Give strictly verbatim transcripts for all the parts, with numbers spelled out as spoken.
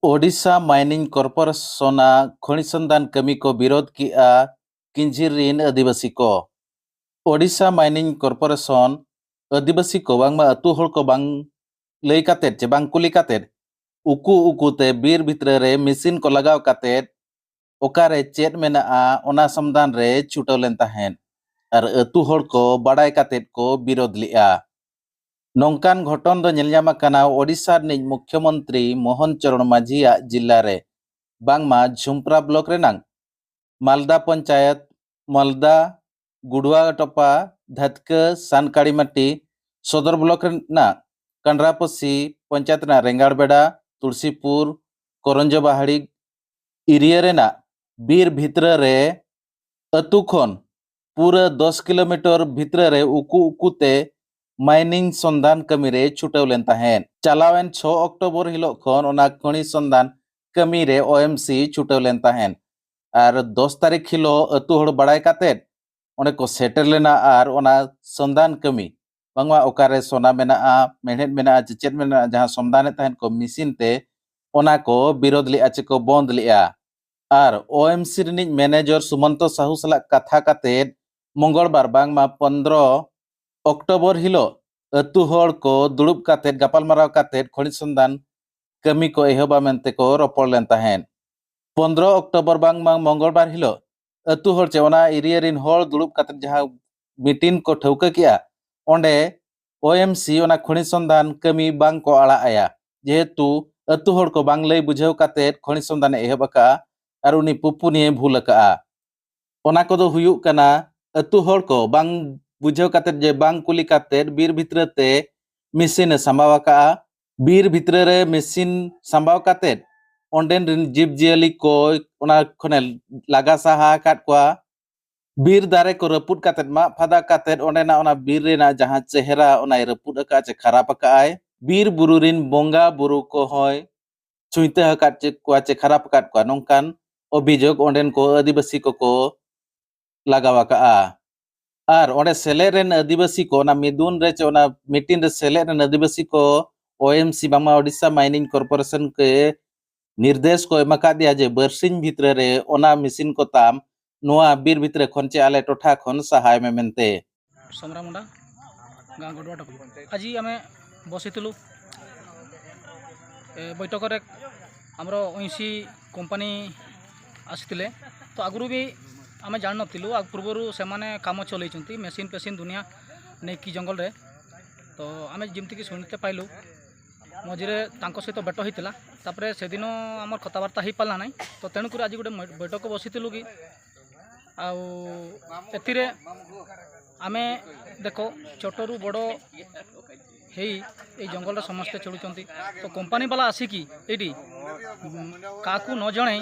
Odisha mining ᱠᱚᱨᱯᱳᱨᱮᱥᱚᱱᱟᱜ ᱠᱷᱚᱱᱤ ᱥᱚᱱᱫᱷᱟᱱ ᱠᱟᱹᱢᱤ ᱠᱚ ᱵᱤᱨᱳᱫᱷ ᱠᱮᱜᱼᱟ ᱠᱤᱧᱡᱷᱤᱨ ᱨᱤᱱ ᱟᱹᱫᱤᱵᱟᱹᱥᱤ ᱠᱚ᱾ ᱳᱰᱤᱥᱟ ᱢᱟᱭᱱᱤᱝ ᱠᱚᱨᱯᱳᱨᱮᱥᱚᱱ ᱟᱹᱫᱤᱵᱟᱹᱥᱤ ᱠᱚ ᱵᱟᱝᱢᱟ ᱟᱹᱛᱩ ᱦᱚᱲ ᱠᱚ ᱵᱟᱝ ᱞᱟᱹᱭ ᱠᱟᱛᱮᱫ ᱪᱮ ᱵᱟᱝ ᱠᱩᱞᱤ ᱠᱟᱛᱮᱫ ᱩᱠᱩ ᱩᱠᱩ ᱛᱮ ᱵᱤᱨ ᱵᱷᱤᱛᱨᱤ ᱨᱮ ᱢᱮᱥᱤᱱ ᱠᱚ ᱞᱟᱜᱟᱣ ᱠᱟᱛᱮᱫ ᱚᱠᱟᱨᱮ ᱪᱮᱫ ᱢᱮᱱᱟᱜᱼᱟ ᱚᱱᱟ ᱥᱚᱱᱫᱷᱟᱱ ᱨᱮ ᱪᱷᱩᱴᱟᱹᱣ ᱞᱮᱱ ᱛᱟᱦᱮᱸᱫ ᱟᱨ ᱟᱹᱛᱩ ᱦᱚᱲ ᱠᱚ ᱵᱟᱲᱟᱭ ᱠᱟᱛᱮᱫ ᱠᱚ ᱵᱤᱨᱳᱫᱷ ᱞᱮᱫᱼᱟ᱾ ᱱᱚᱝᱠᱟᱱ ᱜᱷᱚᱴᱚᱱ ᱫᱚ ᱧᱮᱞ ᱧᱟᱢ ᱟᱠᱟᱱᱟ ᱳᱰᱤᱥᱟ ᱨᱤᱱᱤᱡ ᱢᱩᱠᱷᱭᱚᱢᱚᱱᱛᱨᱤ ᱢᱳᱦᱚᱱ ᱪᱚᱨᱚᱬ ᱢᱟᱹᱡᱷᱤᱭᱟᱜ ᱡᱤᱞᱟ ᱨᱮ, ᱵᱟᱝᱢᱟ ᱡᱷᱩᱢᱯᱨᱟ ᱵᱞᱚᱠ ᱨᱮᱱᱟᱜ ᱢᱟᱞᱫᱟ ᱯᱚᱧᱪᱟᱭᱮᱛ, ᱢᱟᱞᱫᱟ, ᱜᱩᱰᱩᱣᱟ ᱴᱚᱯᱟ, ᱫᱷᱟᱛᱠᱟᱹ, ᱥᱟᱱᱠᱟᱲᱤᱢᱟᱴᱤ ᱥᱚᱫᱚᱨ ᱵᱞᱚᱠ ᱨᱮᱱᱟᱜ ᱠᱟᱱᱰᱨᱟᱯᱚᱥᱤ ᱯᱚᱧᱪᱟᱭᱮᱛ ᱨᱮᱱᱟᱜ ᱨᱮᱝᱜᱟᱲᱵᱮᱰᱟ, ᱛᱩᱞᱥᱤᱯᱩᱨ, ᱠᱚᱨᱚᱧᱡᱚ ᱵᱟᱦᱲᱤ ᱮᱨᱤᱭᱟ ᱨᱮᱱᱟᱜ ᱵᱤᱨ ᱵᱷᱤᱛᱨᱤ ᱨᱮ ᱟᱹᱛᱩ ᱠᱷᱚᱱ ᱯᱩᱨᱟᱹ ᱫᱚᱥ ᱠᱤᱞᱳᱢᱤᱴᱟᱨ ᱵᱷᱤᱛᱨᱤ ᱨᱮ ᱩᱠᱩ ᱩᱠᱩ ᱛᱮ ᱢᱟᱭᱱᱤᱝ ᱥᱚᱱᱫᱷᱟᱱ ᱠᱟᱹᱢᱤ ᱨᱮ ᱪᱷᱩᱴᱟᱹᱣ ᱞᱮᱱ ᱛᱟᱦᱮᱸᱫ᱾ ᱪᱟᱞᱟᱣᱮᱱ ᱪᱷᱚ ᱚᱠᱴᱳᱵᱚᱨ ᱦᱤᱞᱳᱜ ᱠᱷᱚᱱ ᱚᱱᱟ ᱠᱷᱚᱱᱤ ᱥᱚᱱᱫᱷᱟᱱ ᱠᱟᱹᱢᱤ ᱨᱮ ᱳ ᱮᱢ ᱥᱤ ᱪᱷᱩᱴᱟᱹᱣ ᱞᱮᱱ ᱛᱟᱦᱮᱸᱫ᱾ ᱟᱨ ᱫᱚᱥ ᱛᱟᱹᱨᱤᱠᱷ ᱦᱤᱞᱳᱜ ᱟᱹᱛᱩ ᱦᱚᱲ ᱵᱟᱲᱟᱭ ᱠᱟᱛᱮᱫ ᱚᱸᱰᱮ ᱠᱚ ᱥᱮᱴᱮᱨ ᱞᱮᱱᱟ ᱟᱨ ᱚᱱᱟ ᱥᱚᱱᱫᱷᱟᱱ ᱠᱟᱹᱢᱤ ᱵᱟᱝᱢᱟ ᱚᱠᱟᱨᱮ ᱥᱚᱱᱟ ᱢᱮᱱᱟᱜᱼᱟ, ᱢᱮᱬᱦᱮᱫ ᱢᱮᱱᱟᱜᱼᱟ ᱪᱮ ᱪᱮᱫ ᱢᱮᱱᱟᱜᱼᱟ, ᱡᱟᱦᱟᱸ ᱥᱚᱱᱫᱷᱟᱱᱮᱫ ᱛᱟᱦᱮᱸᱫ ᱠᱚ ᱢᱮᱥᱤᱱ ᱛᱮ, ᱚᱱᱟ ᱠᱚ ᱵᱤᱨᱳᱫᱷ ᱞᱮᱫᱼᱟ ᱪᱮ ᱠᱚ ᱵᱚᱱᱫ ᱞᱮᱫᱼᱟ᱾ ᱟᱨ ᱳ ᱮᱢ ᱥᱤ ᱨᱤᱱᱤᱡ ᱢᱮᱱᱮᱡᱚᱨ ᱥᱩᱢᱚᱱᱛᱚ ᱥᱟᱦᱩ ᱥᱟᱞᱟᱜ ᱠᱟᱛᱷᱟ ᱠᱟᱛᱮᱫ ᱢᱚᱝᱜᱚᱞᱵᱟᱨ ᱵᱟᱝᱢᱟ ᱯᱚᱱᱫᱽᱨᱚ ᱚᱠᱴᱳᱵᱚᱨ ᱦᱤᱞᱳᱜ ᱟᱹᱛᱩ ᱦᱚᱲ ᱠᱚ ᱫᱩᱲᱩᱵ ᱠᱟᱛᱮᱫ ᱜᱟᱯᱟᱞᱢᱟᱨᱟᱣ ᱠᱟᱛᱮᱫ ᱠᱷᱚᱱᱤᱡᱽ ᱥᱚᱱᱫᱷᱟᱱ ᱠᱟᱹᱢᱤ ᱠᱚ ᱮᱦᱚᱵᱟ ᱢᱮᱱᱛᱮ ᱠᱚ ᱨᱚᱯᱚᱲ ᱞᱮᱱ ᱛᱟᱦᱮᱸᱫ᱾ ᱯᱚᱱᱫᱽᱨᱚ ᱚᱠᱴᱳᱵᱚᱨ ᱵᱟᱝᱢᱟ ᱢᱚᱝᱜᱚᱞᱵᱟᱨ ᱦᱤᱞᱳᱜ ᱟᱹᱛᱩ ᱦᱚᱲ ᱪᱮ ᱚᱱᱟ ᱮᱨᱤᱭᱟ ᱨᱤᱱ ᱦᱚᱲ ᱫᱩᱲᱩᱵ ᱠᱟᱛᱮᱫ ᱡᱟᱦᱟᱸ ᱢᱤᱴᱤᱝ ᱠᱚ ᱴᱷᱟᱹᱣᱠᱟᱹ ᱠᱮᱜᱼᱟ, ᱚᱸᱰᱮ ᱳ ᱮᱢ ᱥᱤ ᱚᱱᱟ ᱠᱷᱚᱱᱤ ᱥᱚᱱᱫᱷᱟᱱ ᱠᱟᱹᱢᱤ ᱵᱟᱝ ᱠᱚ ᱟᱲᱟᱜ ᱟᱭᱟ, ᱡᱮᱦᱮᱛᱩ ᱟᱹᱛᱩ ᱦᱚᱲ ᱠᱚ ᱵᱟᱝ ᱞᱟᱹᱭ ᱵᱩᱡᱷᱟᱹᱣ ᱠᱟᱛᱮᱫ ᱠᱷᱚᱱᱤ ᱥᱚᱱᱫᱷᱟᱱᱮ ᱮᱦᱚᱵ ᱟᱠᱟᱫᱼᱟ ᱟᱨ ᱩᱱᱤ ᱯᱩᱯᱩᱱᱤᱭᱮ ᱵᱷᱩᱞ ᱟᱠᱟᱫᱼᱟ᱾ ᱚᱱᱟ ᱠᱚᱫᱚ ᱦᱩᱭᱩᱜ ᱠᱟᱱᱟ ᱟᱹᱛᱩ ᱦᱚᱲ ᱠᱚ ᱵᱟᱝ ᱵᱩᱡᱷᱟᱹᱣ ᱠᱟᱛᱮᱫ ᱡᱮ ᱵᱟᱝ ᱠᱩᱞᱤ ᱠᱟᱛᱮᱫ ᱵᱤᱨ ᱵᱷᱤᱛᱨᱤ ᱛᱮ ᱢᱮᱥᱤᱱᱮ ᱥᱟᱢᱵᱟᱣ ᱟᱠᱟᱫᱼᱟ᱾ ᱵᱤᱨ ᱵᱷᱤᱛᱨᱤ ᱨᱮ ᱢᱮᱥᱤᱱ ᱥᱟᱢᱵᱟᱣ ᱠᱟᱛᱮᱫ ᱚᱸᱰᱮᱱ ᱨᱤᱱ ᱡᱤᱵᱽ ᱡᱤᱭᱟᱹᱞᱤ ᱠᱚ ᱚᱱᱟ ᱠᱷᱚᱱᱮ ᱞᱟᱜᱟ ᱥᱟᱦᱟ ᱟᱠᱟᱫ ᱠᱚᱣᱟ᱾ ᱵᱤᱨ ᱫᱟᱨᱮ ᱠᱚ ᱨᱟᱹᱯᱩᱫ ᱠᱟᱛᱮᱫ ᱢᱟᱜ ᱯᱷᱟᱫᱟ ᱠᱟᱛᱮᱫ ᱚᱸᱰᱮᱱᱟᱜ ᱚᱱᱟ ᱵᱤᱨ ᱨᱮᱱᱟᱜ ᱡᱟᱦᱟᱸ ᱪᱮᱦᱨᱟ ᱚᱱᱟᱭ ᱨᱟᱹᱯᱩᱫ ᱟᱠᱟᱫ ᱪᱮ ᱠᱷᱟᱨᱟᱯ ᱟᱠᱟᱫ ᱟᱭ᱾ ᱵᱤᱨ ᱵᱩᱨᱩ ᱨᱤᱱ ᱵᱚᱸᱜᱟ ᱵᱩᱨᱩ ᱠᱚᱦᱚᱸᱭ ᱪᱩᱭᱛᱟᱹ ᱟᱠᱟᱫ ᱪᱮ ᱠᱚᱣᱟ ᱪᱮ ᱠᱷᱟᱨᱟᱯ ᱟᱠᱟᱫ ᱠᱚᱣᱟ, ᱱᱚᱝᱠᱟᱱ ᱚᱵᱷᱤᱡᱳᱜᱽ ᱚᱸᱰᱮᱱ ᱠᱚ ᱟᱹᱫᱤᱵᱟᱹᱥᱤ ᱠᱚᱠᱚ ᱞᱟᱜᱟᱣ ᱟᱠᱟᱫᱼᱟ᱾ ᱟᱨ ᱚᱸᱰᱮ ᱥᱮᱞᱮᱫ ᱨᱮᱱ ᱟᱹᱫᱤᱵᱟᱹᱥᱤ ᱠᱚ, ᱚᱱᱟ ᱢᱤᱫᱩᱱ ᱨᱮ ᱪᱮ ᱚᱱᱟ ᱢᱤᱴᱤᱝ ᱨᱮ ᱥᱮᱞᱮᱫ ᱨᱮᱱ ᱟᱹᱫᱤᱵᱟᱹᱥᱤ ᱠᱚ ᱳ ᱮᱢ ᱥᱤ ᱵᱟᱝᱢᱟ ᱳᱰᱤᱥᱟ ᱢᱟᱭᱱᱤᱝ ᱠᱚᱨᱯᱳᱨᱮᱥᱚᱱ ᱠᱮ ᱱᱤᱨᱫᱮᱥ ᱠᱚ ᱮᱢ ᱟᱠᱟᱫᱮᱭᱟ ᱡᱮ ᱵᱟᱨᱥᱤᱧ ᱵᱷᱤᱛᱨᱤ ᱨᱮ ᱚᱱᱟ ᱢᱮᱥᱤᱱ ᱠᱚ ᱛᱟᱢ ᱱᱚᱣᱟ ᱵᱤᱨ ᱵᱷᱤᱛᱨᱤ ᱠᱷᱚᱱ ᱪᱮ ᱟᱞᱮ ᱴᱚᱴᱷᱟ ᱠᱷᱚᱱ ᱥᱟᱦᱟᱭ ᱢᱮ ᱢᱮᱱᱛᱮ᱾ ᱥᱚᱢᱨᱟ ᱢᱩᱱᱰᱟ, ᱜᱟᱸ ᱜᱚᱰᱣᱟ ᱴᱚᱯ। ଆଜି ଆମେ ବସିଥିଲୁ ଏ ବୈଠକରେ, ଆମର ୱିମ୍ସି କମ୍ପାନୀ ଆସିଥିଲେ। ତ ଆଗରୁ ବି ଆମେ ଜାଣିନଥିଲୁ, ଆଉ ପୂର୍ବରୁ ସେମାନେ କାମ ଚଲେଇଛନ୍ତି, ମେସିନ୍ ଫେସିନ୍ ଦୁନିଆ ନେଇକି ଜଙ୍ଗଲରେ। ତ ଆମେ ଯେମିତିକି ଶୁଣିତେ ପାଇଲୁ, ମଝିରେ ତାଙ୍କ ସହିତ ଭେଟ ହେଇଥିଲା। ତାପରେ ସେଦିନ ଆମର କଥାବାର୍ତ୍ତା ହେଇପାରିଲା ନାହିଁ। ତ ତେଣୁକରି ଆଜି ଗୋଟେ ମ- ବୈଠକ ବସିଥିଲୁ କି, ଆଉ ଏଥିରେ ଆମେ, ଦେଖ, ଛୋଟରୁ ବଡ଼ ହେଇ ଏଇ ଜଙ୍ଗଲରେ ସମସ୍ତେ ଚଳୁଛନ୍ତି। ତ କମ୍ପାନୀ ବାଲା ଆସିକି ଏଇଠି, ଉଁ, କାହାକୁ ନ ଜଣେଇ,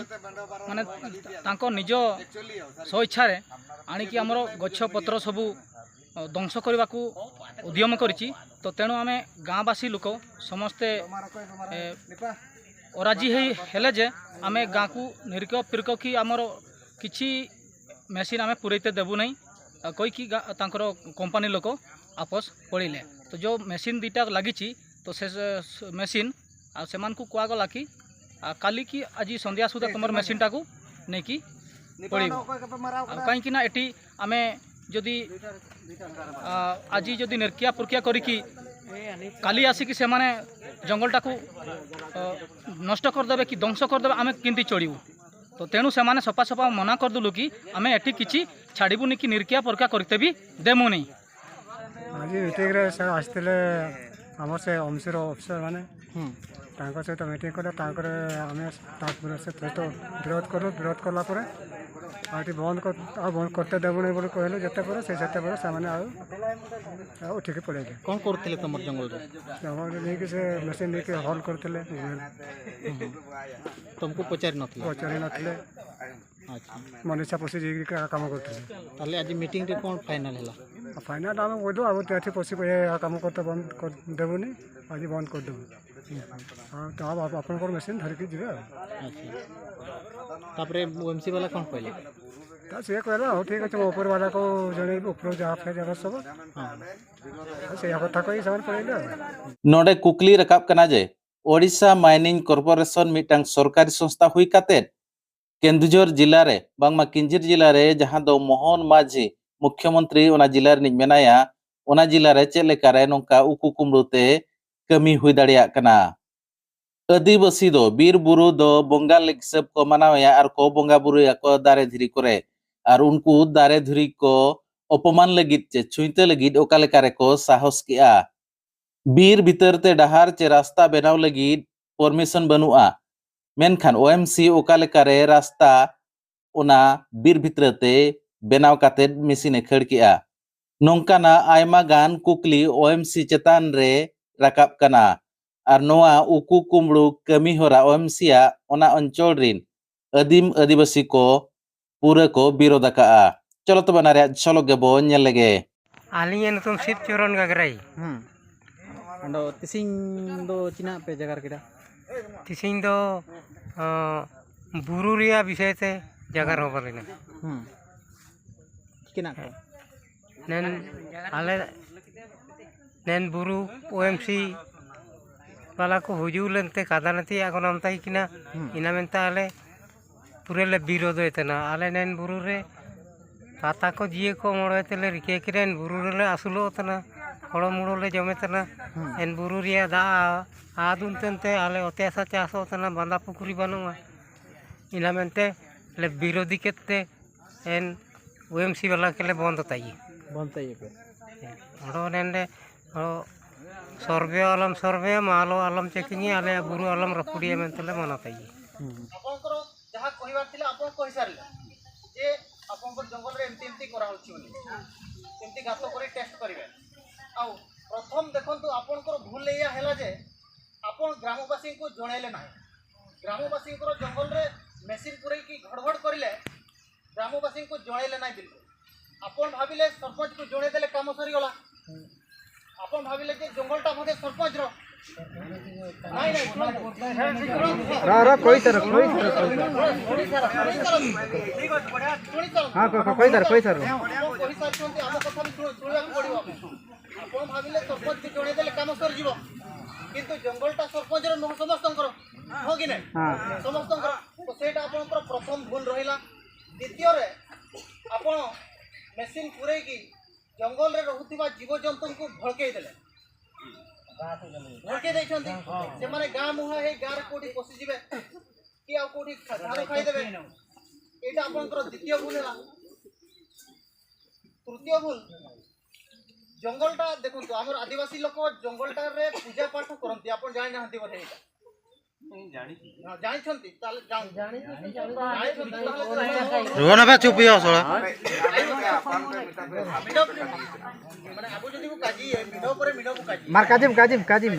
ମାନେ, ତାଙ୍କ ନିଜ ସ୍ୱଇଚ୍ଛାରେ ଆଣିକି ଆମର ଗଛ ପତ୍ର ସବୁ, ଅ, ଧ୍ୱଂସ କରିବାକୁ ଉଦ୍ୟମ କରିଛି। ତ ତେଣୁ ଆମେ ଗାଁବାସୀ ଲୋକ ସମସ୍ତେ, ଏ, ଅରାଜି ହେଇ ହେଲେ ଯେ ଆମେ ଗାଁକୁ ନିରିକ ପିରିକ କି ଆମର କିଛି ମେସିନ୍ ଆମେ ପୁରେଇତେ ଦେବୁ ନାହିଁ, ଆ, କହିକି ଗା- ତାଙ୍କର କମ୍ପାନୀ ଲୋକ ଆପସ ପଳେଇଲେ। ତ ଯେଉଁ ମେସିନ୍ ଦୁଇଟା ଲାଗିଛି, ତ ସେ, ସେ ମେସିନ୍ ଆଉ ସେମାନଙ୍କୁ କୁହାଗଲା କି, ଆ, କାଲି କି ଆଜି ସନ୍ଧ୍ୟା ସୁଦ୍ଧା ତୁମର ମେସିନ୍ଟାକୁ ନେଇକି ପଳେଇବ। ଆଉ କାହିଁକି ନା ଏଠି ଆମେ ଯଦି, ଆ, ଆଜି ଯଦି ନେରକିଆ ପୁରକିଆ କରିକି କାଲି ଆସିକି ସେମାନେ ଜଙ୍ଗଲଟାକୁ, ଅ, ନଷ୍ଟ କରିଦେବେ କି ଧ୍ୱଂସ କରିଦେବେ, ଆମେ କେମିତି ଚଳିବୁ? ତ ତେଣୁ ସେମାନେ ସଫା ସଫା ମନା କରିଦେଲୁ କି ଆମେ ଏଠି କିଛି ଛାଡ଼ିବୁନି କି ନିରକିଆ ପରକା କରିତେ ବି ଦେମୁନି। ଆଜି ମିଟିଂରେ ସାର୍ ଆସିଥିଲେ ଆମର ସେ ଅମ୍ସିର ଅଫିସର ମାନେ, ହୁଁ। ତାଙ୍କ ସହିତ ମିଟିଂ କଲେ। ତାଙ୍କର ଆମେ ତା ପୁରା ସେ ସହିତ ବିରୋଧ କଲୁ। ବିରୋଧ କଲା ପରେ ଆଉ ଏଠି ବନ୍ଦ କର- ଆଉ ବନ୍ଦ କରିତେ ଦେବୁନି ବୋଲି କହିଲେ। ଯେତେବେଳେ ସେ ସେତେବେଳେ ସେମାନେ ଆଉ ଆଉ ଉଠିକି ପଳେଇଲେ। କ'ଣ କରୁଥିଲେ ତମର ଜଙ୍ଗଲରେ? ଜଙ୍ଗଲରେ ନେଇକି ସେ ମେସିନ୍ ନେଇକି ହଲ୍ କରୁଥିଲେ। ହୁଁ, ହୁଁ। ତମକୁ ପଚାରି ନଥିଲେ? ପଚାରି ନଥିଲେ। ଆଚ୍ଛା। ମନଇଚ୍ଛା ପଶି ଯାଇକି କା- କାମ କରୁଥିଲେ। ତାହେଲେ ଆଜି ମିଟିଂରେ କ'ଣ ଫାଇନାଲ ହେଲା? ଆଉ ଫାଇନାଲ ଆମେ କହିଲୁ, ଆଉ ଏଠି ପଶି ଏ କାମ କରିତେ ବନ୍ଦ କରି- ଦେବୁନି, ଆଜି ବନ୍ଦ କରିଦେବୁ। ଆଉ ତ ଆଉ ଆପ- ଆପଣଙ୍କର ମେସିନ୍ ଧରିକି ଯିବେ ଆଉ। ଆଚ୍ଛା। ତାପରେ ୱିମ୍ସି ବାଲା କ'ଣ କହିଲେ? ତା ସିଏ କହିଲା, "ହଉ, ଠିକ୍ ଅଛି, ମୁଁ ଉପର ବାଲାକୁ ଜଣେଇବି, ଉପର ଯାହା ଫେର ଦେବ ସବୁ।" ହଁ। ଆଉ ସେଇଆ କଥା କହି ସେମାନେ ପଳେଇଲେ ଆଉ। ᱱᱚᱰᱮ ᱠᱩᱠᱞᱤ ᱨᱟᱠᱟᱵ ᱠᱟᱱᱟ ᱡᱮ ᱳᱰᱤᱥᱟ ᱢᱟᱭᱱᱤᱝ ᱠᱚᱨᱯᱳᱨᱮᱥᱚᱱ ᱢᱤᱫᱴᱟᱝ ᱥᱚᱨᱠᱟᱨᱤ ᱥᱚᱝᱥᱛᱷᱟ ᱦᱩᱭ ᱠᱟᱛᱮᱫ ᱠᱮᱱᱫᱩᱡᱷᱚᱨ ᱡᱤᱞᱟ ᱨᱮ, ᱵᱟᱝᱢᱟ ᱠᱤᱧᱡᱷᱤᱨ ᱡᱤᱞᱟ ᱨᱮ, ᱡᱟᱦᱟᱸ ᱫᱚ ᱢᱳᱦᱚᱱ ᱢᱟᱹᱡᱷᱤ ᱢᱩᱠᱷᱭᱚᱢᱚᱱᱛᱨᱤ ᱚᱱᱟ ᱡᱤᱞᱟ ᱨᱤᱱᱤᱡ ᱢᱮᱱᱟᱭᱟ, ᱚᱱᱟ ᱡᱤᱞᱟ ᱨᱮ ᱪᱮᱫ ᱞᱮᱠᱟᱨᱮ ᱱᱚᱝᱠᱟ ᱩᱠᱩ ᱠᱩᱢᱲᱩ ᱛᱮ ᱠᱟᱹᱢᱤ ᱦᱩᱭ ᱫᱟᱲᱮᱭᱟᱜ ᱠᱟᱱᱟ᱾ ᱟᱹᱫᱤᱵᱟᱹᱥᱤ ᱫᱚ ᱵᱤᱨ ᱵᱩᱨᱩ ᱫᱚ ᱵᱚᱸᱜᱟ ᱞᱮᱠ ᱦᱤᱥᱟᱹᱵ ᱠᱚ ᱢᱟᱱᱟᱣᱮᱭᱟ ᱟᱨ ᱠᱚ ᱵᱚᱸᱜᱟ ᱵᱩᱨᱩᱭᱟᱠᱚ ᱫᱟᱨᱮ ᱫᱷᱤᱨᱤ ᱠᱚᱨᱮ᱾ ᱟᱨ ᱩᱱᱠᱩ ᱫᱟᱨᱮ ᱫᱷᱤᱨᱤ ᱠᱚ ᱚᱯᱚᱢᱟᱱ ᱞᱟᱹᱜᱤᱫ ᱪᱮ ᱪᱷᱩᱸᱭᱛᱟᱹ ᱞᱟᱹᱜᱤᱫ ᱚᱠᱟ ᱞᱮᱠᱟ ᱨᱮᱠᱚ ᱥᱟᱦᱚᱥ ᱠᱮᱜᱼᱟ? ᱵᱤᱨ ᱵᱷᱤᱛᱟᱹᱨ ᱛᱮ ᱰᱟᱦᱟᱨ ᱪᱮ ᱨᱟᱥᱛᱟ ᱵᱮᱱᱟᱣ ᱞᱟᱹᱜᱤᱫ ᱯᱟᱨᱢᱤᱥᱚᱱ ᱵᱟᱹᱱᱩᱜᱼᱟ, ᱢᱮᱱᱠᱷᱟᱱ ᱳ ᱮᱢ ᱥᱤ ᱚᱠᱟ ᱞᱮᱠᱟᱨᱮ ᱨᱟᱥᱛᱟ ᱚᱱᱟ ᱵᱤᱨ ᱵᱷᱤᱛᱨᱤ ᱛᱮ ᱵᱮᱱᱟᱣ ᱠᱟᱛᱮᱫ ᱢᱮᱥᱤᱱ ᱮ ᱠᱷᱟᱹᱲ ᱠᱮᱜᱼᱟ᱾ ᱱᱚᱝᱠᱟᱱᱟᱜ ᱟᱭᱢᱟ ᱜᱟᱱ ᱠᱩᱠᱞᱤ ᱳ ᱮᱢ ᱥᱤ ᱪᱮᱛᱟᱱ ᱨᱮ ᱨᱟᱠᱟᱵ ᱠᱟᱱᱟ᱾ ᱟᱨ ᱱᱚᱣᱟ ᱩᱠᱩ ᱠᱩᱢᱲᱩ ᱠᱟᱹᱢᱤ ᱦᱚᱨᱟ ᱳ ᱮᱢ ᱥᱤ ᱟᱜ ᱚᱱᱟ ᱚᱧᱪᱚᱞ ᱨᱤᱱ ᱟᱹᱫᱤᱢ ᱟᱹᱫᱤᱵᱟᱹᱥᱤ ᱠᱚ ᱯᱩᱨᱟᱹ ᱠᱚ ᱵᱤᱨᱳᱫ ᱟᱠᱟᱜᱼᱟ᱾ ᱪᱚᱞᱚ ᱛᱚᱵᱮ ᱚᱱᱟ ᱨᱮᱭᱟᱜ ᱡᱷᱚᱞᱚᱠ ᱜᱮᱵᱚ ᱧᱮᱞ ᱞᱮᱜᱮ᱾ ᱟᱹᱞᱤᱧᱟᱜ ᱧᱩᱛᱩᱢ ᱥᱤᱵ ᱪᱚᱨᱚᱱ ᱜᱟᱜᱽᱨᱟᱭ᱾ ᱦᱩᱸ᱾ ᱟᱫᱚ ᱛᱤᱥᱤᱧ ᱫᱚ ᱪᱤᱱᱟᱜ ᱯᱮ ᱡᱟᱜᱟᱨ ᱠᱮᱫᱟ? ᱛᱤᱥᱤᱧ ᱫᱚ, ᱚ, ᱵᱩᱨᱩ ᱨᱮᱭᱟᱜ ᱵᱤᱥᱚᱭ ᱛᱮ ᱡᱟᱜᱟᱨ ᱦᱚᱸ ᱵᱟᱞᱮᱱᱟ᱾ ᱦᱩᱸ᱾ ᱪᱤᱠᱟᱹᱱᱟᱜ ᱠᱚ? ᱱᱮᱱ ᱟᱞᱮ ᱱᱮᱱ ᱵᱩᱨᱩ ᱳ ᱮᱢ ᱥᱤ ᱵᱟᱞᱟ ᱠᱚ ᱦᱩᱡᱩᱜ ᱞᱮᱱᱛᱮ ᱠᱟᱫᱟ ᱱᱟᱛᱮ ᱟᱜᱚᱱᱟᱢ ᱛᱟᱭ ᱠᱤᱱᱟ᱾ ᱦᱩᱸ᱾ ᱤᱱᱟ ᱢᱮᱱᱛᱮ ᱟᱞᱮ ᱯᱩᱨᱟᱹ ᱞᱮ ᱵᱤᱨᱳᱫᱷᱮᱫ ᱛᱟᱦᱮᱱᱟ᱾ ᱟᱞᱮ ᱱᱮᱱ ᱵᱩᱨᱩ ᱨᱮ ᱯᱟᱛᱟ ᱠᱚ ᱡᱤᱭᱟᱹ ᱠᱚ ᱢᱚᱬᱮ ᱛᱮᱞᱮ ᱨᱤᱠᱟᱹ ᱠᱮᱫᱟ, ᱮᱱ ᱵᱩᱨᱩ ᱨᱮᱞᱮ ᱟᱹᱥᱩᱞᱚᱜ ᱛᱟᱦᱮᱱᱟ, ᱦᱚᱲᱚ ᱢᱩᱲᱚ ᱞᱮ ᱡᱚᱢᱮ ᱛᱟᱦᱮᱱᱟ᱾ ᱦᱩᱸ᱾ ᱮᱱ ᱵᱩᱨᱩ ᱨᱮᱭᱟᱜ ᱫᱟᱜ ᱟᱫ ᱩᱱᱛᱮᱱ ᱛᱮ ᱟᱞᱮ ᱚᱛᱮ ᱦᱟᱥᱟ ᱪᱟᱥᱚᱜ ᱛᱟᱦᱮᱱᱟ, ᱵᱟᱸᱫᱟ ᱯᱩᱠᱷᱨᱤ ᱵᱟᱹᱱᱩᱜᱼᱟ᱾ ᱤᱱᱟ ᱢᱮᱱᱛᱮ ᱞᱮ ᱵᱤᱨᱳᱫᱷᱤ ᱠᱮᱫ ᱛᱮ ᱮᱱ ᱳ ᱮᱢ ᱥᱤ ᱵᱟᱞᱟ ᱠᱮᱞᱮ ᱵᱚᱱᱫ ᱛᱟᱭᱤ᱾ ᱵᱚᱱᱫ ᱛᱟᱭᱤ ᱯᱮ᱾ ᱚᱸᱰᱮ ᱱᱮᱱᱰᱮ, ᱚ, ᱥᱚᱨᱵᱮ ᱟᱞᱚᱢ ᱥᱚᱨᱵᱮᱭᱟ, ᱢᱟ ᱟᱞᱚ ᱟᱞᱚᱢ ᱪᱮᱠᱤᱧᱟ, ᱟᱞᱮᱭᱟᱜ ᱵᱩᱨᱩ ᱟᱞᱚᱢ ᱨᱟᱹᱯᱩᱫᱤᱭᱟ ᱢᱮᱱᱛᱮ ᱞᱮ ᱢᱟᱱᱟ ᱛᱟᱭᱤ᱾ ᱦᱩᱸ᱾ ଆପଣଙ୍କର ଯାହା କହିବାର ଥିଲା ଆପଣ କହିସାରିଲେ ଯେ ଆପଣଙ୍କର ଜଙ୍ଗଲରେ ଏମିତି ଏମିତି କରାହଉଛି ବୋଲି, ଏମିତି ଗାତ କରି ଟେଷ୍ଟ କରିବେ। ଆଉ ପ୍ରଥମ ଦେଖନ୍ତୁ, ଆପଣଙ୍କର ଭୁଲ ଏଇଆ ହେଲା ଯେ ଆପଣ ଗ୍ରାମବାସୀଙ୍କୁ ଜଣେଇଲେ ନାହିଁ। ଗ୍ରାମବାସୀଙ୍କର ଜଙ୍ଗଲରେ ମେସିନ୍ ପୁରେଇକି ଘଡ଼ଘଡ଼ କରିଲେ, ଗ୍ରାମବାସୀଙ୍କୁ ଜଣେଇଲେ ନାହିଁ ବିଲକୁଲ। ଆପଣ ଭାବିଲେ ସରପଞ୍ଚକୁ ଜଣେଇଦେଲେ କାମ ସରିଗଲା। ଆପଣ ଭାବିଲେ ଯେ ଜଙ୍ଗଲଟା ବୋଧେ ସରପଞ୍ଚର। ନାଇଁ, ନାଇଁ, ଶୁଣନ୍ତୁ। ରହ, ରହ, କହିସାର, କହିସାର, କହିସାର। ଶୁଣିସାରନ୍ତୁ। ଠିକ୍ ଅଛି, ବଢ଼ିଆ, ଶୁଣିସାରନ୍ତୁ। ହଁ, କହ, କହ, କହିସାର, କହିସାର। ଆପଣ କହିସାରିଛନ୍ତି, ଆମ କଥା ବି ଶୁଣ-, ଶୁଣିବାକୁ ପଡ଼ିବ ଆପଣଙ୍କୁ। ଆପଣ ଭାବିଲେ ସରପଞ୍ଚକୁ ଜଣେଇଦେଲେ କାମ ସରିଯିବ। କିନ୍ତୁ ଜଙ୍ଗଲଟା ସରପଞ୍ଚର ନୁହଁ, ସମସ୍ତଙ୍କର। ହଁ କି ନାଇଁ? ହଁ। ସମସ୍ତଙ୍କର। ତ ସେଇଟା ଆପଣଙ୍କର ପ୍ରଥମ ଭୁଲ ରହିଲା। ଦ୍ୱିତୀୟରେ, ଆପଣ ମେସିନ୍ ପୁରେଇକି ଜଙ୍ଗଲରେ ରହୁଥିବା ଜୀବଜନ୍ତୁଙ୍କୁ ଭଡ଼କେଇ ଦେଲେ, ଭଡ଼କେଇ ଦେଇଛନ୍ତି। ସେମାନେ ଗାଁ ମୁହାଁ ହେଇ ଗାଁରେ କୋଉଠି ପଶିଯିବେ କି ଆଉ କୋଉଠି ଖା- ଧାନ ଖାଇଦେବେ। ଏଇଟା ଆପଣଙ୍କର ଦ୍ୱିତୀୟ ଭୁଲ ହେଲା। ତୃତୀୟ ଭୁଲ, ଜଙ୍ଗଲଟା ଦେଖନ୍ତୁ, ଆମର ଆଦିବାସୀ ଲୋକ ଜଙ୍ଗଲଟାରେ ପୂଜା ପାଠ କରନ୍ତି, ଆପଣ ଜାଣିନାହାନ୍ତି ବୋଧେ ଏଇଟା। ଜାଣିଛନ୍ତି? ତାହେଲେ ଜାଣନ୍ତୁ। ଜାଣିଛନ୍ତି ତାହେଲେ ରୁହ ନା ବେ, ଚୁପ ହେଇଯାଅ ଶଳା। ଭିଡ଼, ମାନେ, ଆବୁ ଯଦି ମୁଁ କାଜି, ଏ ଭିଡ଼ ଉପରେ ଭିଡ଼ ମୁଁ କାଜି। ମାର କାଜିମ, କାଜିମ, କାଜିମ।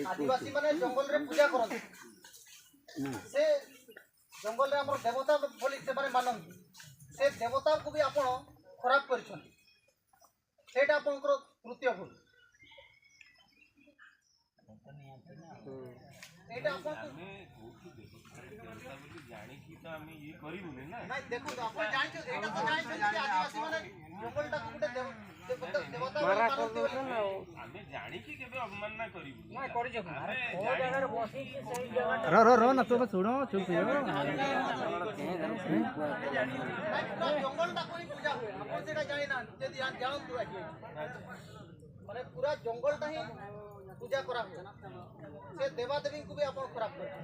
ଆଦିବାସୀ ମାନେ ଜଙ୍ଗଲରେ ପୂଜା କରନ୍ତି। ସେ ଜଙ୍ଗଲରେ ଆମର ଦେବତା ବୋଲି ସେମାନେ ମାନନ୍ତି। ସେ ଦେବତାକୁ ବି ଆପଣ ଖରାପ କରିଛନ୍ତି। ସେଇଟା ଆପଣଙ୍କର ତୃତୀୟ ଭୁଲ। ଏଇଟା ଆପଣ ତ ଆମେ କୋଉଠି ଦେବତା, ଦେବତା ବୋଲି ଜାଣିକି ତ ଆମେ ଇଏ କରିବୁନି ନା। ନାଇଁ, ଦେଖନ୍ତୁ, ଆପଣ ଜାଣିଛନ୍ତି, ଏଇଟା ତ ଜାଣିଛନ୍ତି ଯେ ଆଦିବାସୀ ମାନେ ଜଙ୍ଗଲଟାକୁ ଗୋଟେ ଦେବ- ଦେବତା, ଦେବତା ବୋଲି ମାନନ୍ତି ବୋଲି। ଆମେ ଜାଣିକି କେବେ ଅବମାନନା କରିବୁନି। ନାଇଁ, କରିଛ କଣ? ଆରେ, କୋଉ ଜାଗାରେ ବସିକି ସେଇ ଜାଗାଟା ର, ର, ର, ନା, ତମେ ଶୁଣ, ଚୁପ ହେଇଯାଅ। ନାଇଁ, ପୁରା ଜଙ୍ଗଲଟାକୁ ହିଁ ପୂଜା ହୁଏ। ଆପଣ ସେଇଟା ଜାଣିନାହାନ୍ତି, ଯଦି ଜାଣ- ଜାଣନ୍ତୁ ଆଜି। ମାନେ, ପୁରା ଜଙ୍ଗଲଟା ହିଁ ପୂଜା କରା ହୁଏ। ସେ ଦେବାଦେବୀଙ୍କୁ ବି ଆପଣ ଖରାପ କରିବେ।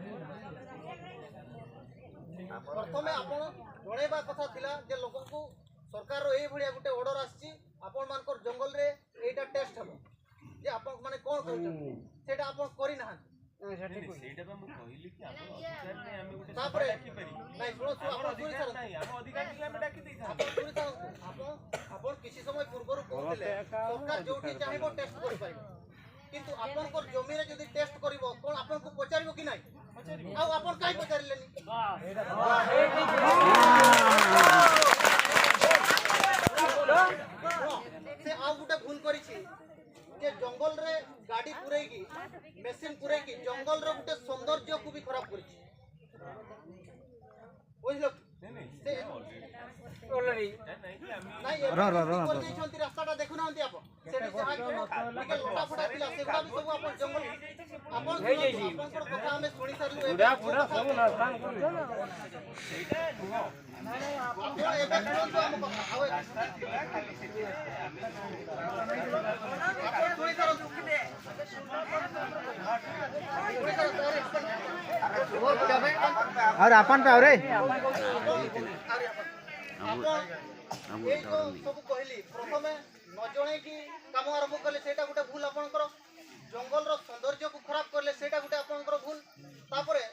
ପ୍ରଥମେ ଆପଣ ଜଣେଇବା କଥା ଥିଲା ଯେ ଲୋକଙ୍କୁ ସରକାରର ଏଇଭଳିଆ ଗୋଟେ ଅର୍ଡର ଆସିଛି, ଆପଣମାନଙ୍କର ଜଙ୍ଗଲରେ ଏଇଟା ଟେଷ୍ଟ ହବ ଯେ ଆପଣ ମାନେ କଣ କହୁଛନ୍ତି, ସେଇଟା ଆପଣ କରିନାହାନ୍ତି। ନାଇଁ, ସେଇଟା ବା ମୁଁ କହିଲି କି ଆମର ଅଧିକାର ନାହିଁ, ଆମେ ଗୋଟେ ସଭା ତାପରେ ଡାକିପାରିବୁ। ନାଇଁ, ଶୁଣ, ଶୁଣ, ଆମର ଆପଣ ଶୁଣି ଅଧିକାର ସାରନ୍ତୁ। ନାହିଁ, ଆମ ଅଧିକାର ଥିଲେ ଆମେ ଡାକି ଦେଇଥାନ୍ତୁ। ଆପଣ ଶୁଣି ସାରନ୍ତୁ। ଆପଣ, ଆପଣ କିଛି ସମୟ ପୂର୍ବରୁ କହୁଥିଲେ ସରକାର ଯୋଉଠି ଚାହିଁବ ଟେଷ୍ଟ କରିପାରିବ, କିନ୍ତୁ ଆପଣଙ୍କର ଜମିରେ ଯଦି ଟେଷ୍ଟ କରିବ, କଣ ଆପଣଙ୍କୁ ପଚାରିବ କି ନାହିଁ? ଆଉ ଆପଣ କାହିଁ ପଚାରିଲେନି? ସେ ଆଉ ଗୋଟେ ଭୁଲ କରିଛି ଯେ ଜଙ୍ଗଲରେ ଗାଡ଼ି ପୁରେଇକି, ମେସିନ୍ ପୁରେଇକି ଜଙ୍ଗଲର ଗୋଟେ ସୌନ୍ଦର୍ଯ୍ୟକୁ ବି ଖରାପ କରିଛି। ବୁଝିଲ? ସେ ନାଇଁ, ର, ର, ର, ର। କରିଦେଇଛନ୍ତି, ରାସ୍ତାଟା ଦେଖୁନାହାନ୍ତି ଆପଣ। ଯାହା ଟିକେ ଲଟା ଫଟା ଥିଲା, ସେଗୁଡ଼ା ବି ସବୁ ଆପଣ ଜଙ୍ଗଲ, ଆପଣ ଶୁଣନ୍ତୁ, ଆପଣଙ୍କର କଥା ଆମେ ଶୁଣି ସାରିଲୁ। ଏବେ ବୁଢ଼ା ବୁଢ଼ା ସବୁ ନଷ୍ଟ। ଆପଣ ଏବେ ଶୁଣନ୍ତୁ ଆମ କଥା। ଆଉ ଆପଣ ଶୁଣି ସାରନ୍ତୁ। और अपन पे और ଆପଣ ଏଇ ଯୋଉ ସବୁ କହିଲି, ପ୍ରଥମେ ନ ଜଣେଇକି କାମ ଆରମ୍ଭ କଲେ, ସେଇଟା ଗୋଟେ ଭୁଲ ଆପଣଙ୍କର। ଜଙ୍ଗଲର ସୌନ୍ଦର୍ଯ୍ୟକୁ ଖରାପ କଲେ, ସେଇଟା ଗୋଟେ ଆପଣଙ୍କର ଭୁଲ। ତାପରେ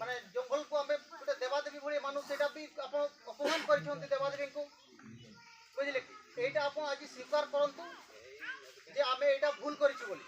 ମାନେ ଜଙ୍ଗଲକୁ ଆମେ ଗୋଟେ ଦେବାଦେବୀ ଭଳି ମାନୁ, ସେଇଟା ବି ଆପଣ ଅପମାନ କରିଛନ୍ତି ଦେବାଦେବୀଙ୍କୁ, ବୁଝିଲେ କି? ଏଇଟା ଆପଣ ଆଜି ସ୍ୱୀକାର କରନ୍ତୁ ଯେ ଆମେ ଏଇଟା ଭୁଲ କରିଛୁ ବୋଲି।